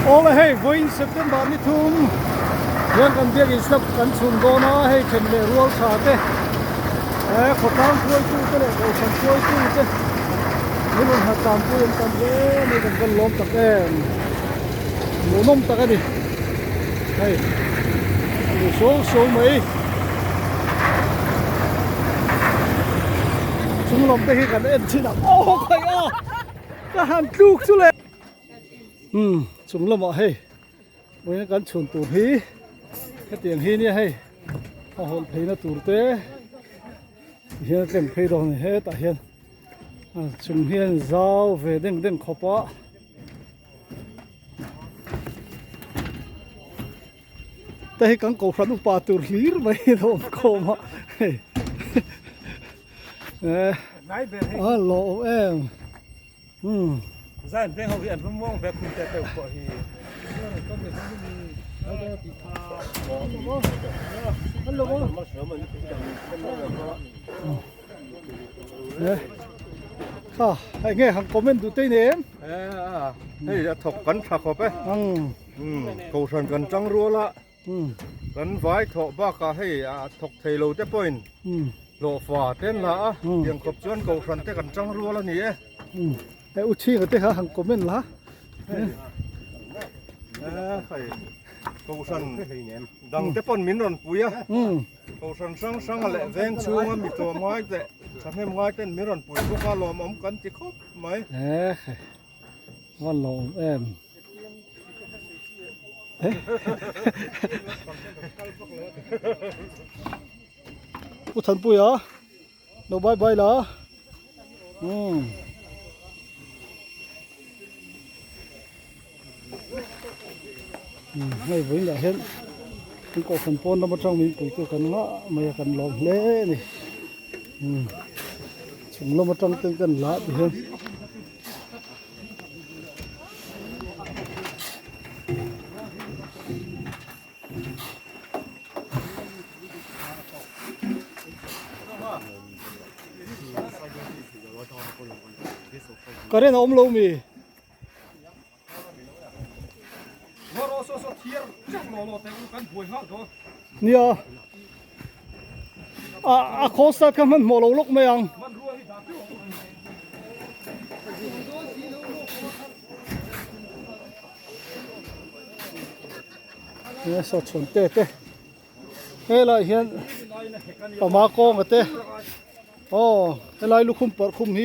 Awle hei vawiin September ni thum hian kan biakin slab kan chhun dawn a, hei then leh rual tha te eh khawtlang hruaitu te leh kohhran hruaitu te min rawn ha tlanpui an tam hle mai kan van lawm tak em hmuhnawm tak a ni hei a lu suau suau mai. Chung lam te hi kan en thin a aw khaih a ka han tluk chu le umm chung lamah hei vawiin kan chhun tur hi hetiang hi nia hei a hawlh pheina tur te tihian a tlem phei dawn a ni hetah hian chung hian zau ve deng deng khawp a. Te hi kan kohhran upa tur hlir mai hi a awm khawm a hei eh a lawm em umm Zan veng ho hi an rum muang vek hun te deuh pawh hi. Eh kha hei nge han comment duh te nei em? Eh hei a thawk kan tha khawp e. Umm kohhran kan tang rual a kan vai thawh bakah hei a thawk thei lo te pawhin hlawhfa te an la a tiang khawp chuan kohhran te kan tang rual a ni e. Umm hei u chhinga te kha han comment la. Hei kohhran dang te pawn min rawn pui a kohhran hrang hrang leh veng chhunga mi tlawm ngai leh thahnem ngai ten min rawn pui bawk a lawmawm kan ti khawp mai. Va lawm em. Pu Thanpuia lo bye bye la. Umm. Hei vawiin ah hian kan kohhran pawn lam atang min puitu kan ngah mai a kan lawm hle a ni. Umm chung lam atang ten kan la ti hian. Current a awm lo mi? Nia a a khawl start kha hmanhmawh lo lawk mai ang. He saw chhawn te te helai hian pama kawnga te aw helai lukhum parh khum hi.